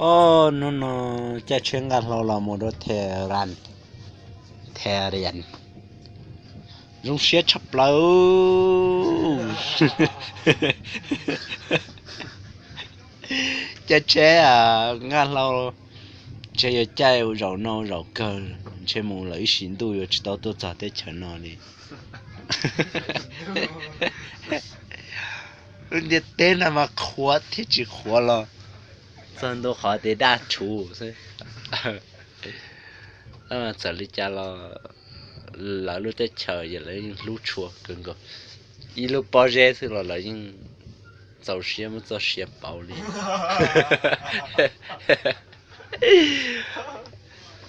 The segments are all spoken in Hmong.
Os, hnub no caij tsheb nqaj hlau los mus rau Tehran. Tehran zoo siab tshaj plaws. Caij tsheb nqaj hlau, ntshe yuav caij ua zaum no zaum kawg, ntshe mus lawm ib sim ntuj yuav tsis tau tuaj txog teb chaws no li. Lub ntiaj teb no mas qhuav thiab tsis qhuav los txog ntua qhov tias daj tshuv xwb. Txawm li cas los lawv lub teb chaws ces lawv yeej hlub tshua kawg nkaus. Ib lub pob zeb xwb los lawv yeej txaus siab muab txoj sia pauv li.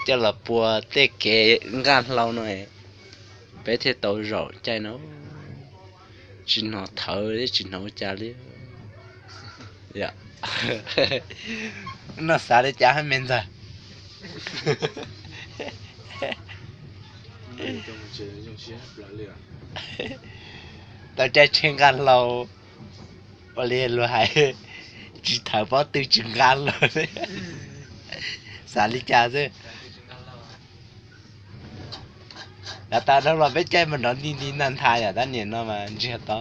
Coj los pua tej kev nqaj hlau no, peb thiaj tau zaum caij no. Tsis hnov thawv thiab tsis hnov ua cas li. No xav li cas hab me ntxawg? Tau caij tsheb nqaj hlau, ua li luag hais, tsis thawv pob tw tsis nqaj hlau. Xav li cas xwb? Yav tas dhau los peb caij mus nrov nti nti ntag ntha, yam tab nim no mas ntsiag to.